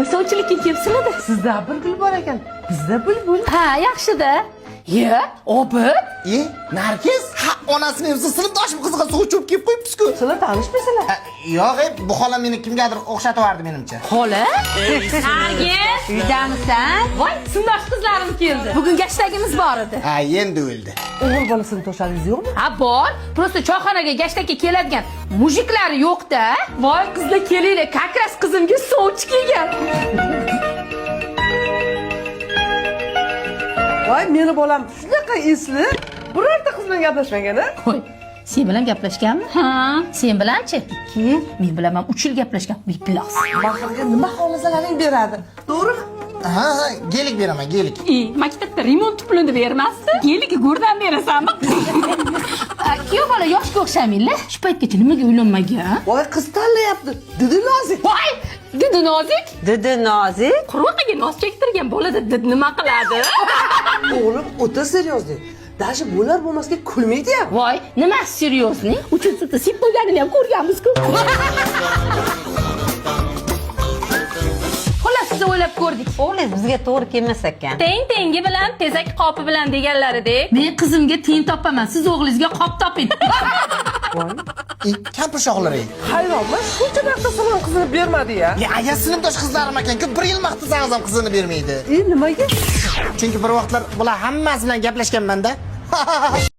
Sovchilikka kelibsizlar. Sizda bir gul bor ekan, bizda bulbul. Ha, yaxshi-da. Ye, obid. E, Nargiz? Ha, onasini emsa sinfdoshim qiziga suv cho'p kelib qo'yibsiz-ku. Sizlar tanishmaysizlar? Ha, yo'q, bu xola meni kimgadir o'xshatyapti menimcha. Xola? Nargiz, uydamisan? Voy, sinfdosh qizlarim keldi. Bugun gashtagimiz bor edi. Ha, endi o'ldi. O'g'il bolasini toshlaringiz yo'qmi? Ha, bor. Просто choyxonaga gashtakka keladigan mujiklari yo'q-da. Voy, qizlar kelinglar, как раз qizimga sovchi kelgan. Voy, meni bolam shunaqa esli, birorta qiz bilan gaplashmagan a? Qo'y. Sen bilan gaplashganmi? Ha. Sen bilanchi? 2, men bilan ham 3 yil gaplashgan. Bipilos. Mahrga nima xohlasalaring beradi. To'g'rimi? Ha, ha, gelik beraman, gelik. E, maktabda remont pulini bermasdi. Geligi go'rdan berasanmi? Kuyov bola yoshga o'xshamanglar. Shu paytgacha nimaga uylanmagan? Voy, qiz tanlayapti. Didi nozik. Voy, dedi nozik. Didi nozik. Qurbaqaga noz chektirgan bolada did nima qiladi? O'g'lim o'ta серьезный. Даже bo'lar bo'lmasga kulmaydi ham. Voy, nima серьезный? Uchinchi sinfda sip qo'yganini ham ko'rganmiz-ku. Xullas, sizni o'ylab ko'rdik. O'g'lingiz bizga to'g'ri kelmas ekan. Teng tengi bilan, tezak qopi bilan deganlaridek. Men qizimga teng topaman, siz o'g'lingizga qop toping. Voy, E, kampir shoxlari. hayronman, shuncha maqtasam ham qizini bermadi ya. E, aya sinfdosh qizlarim ekan-ku, bir yil maqtasangiz ham qizini bermaydi. E, nimaga? Chunki bir vaqtlar bular hammasi bilan gaplashganman-da.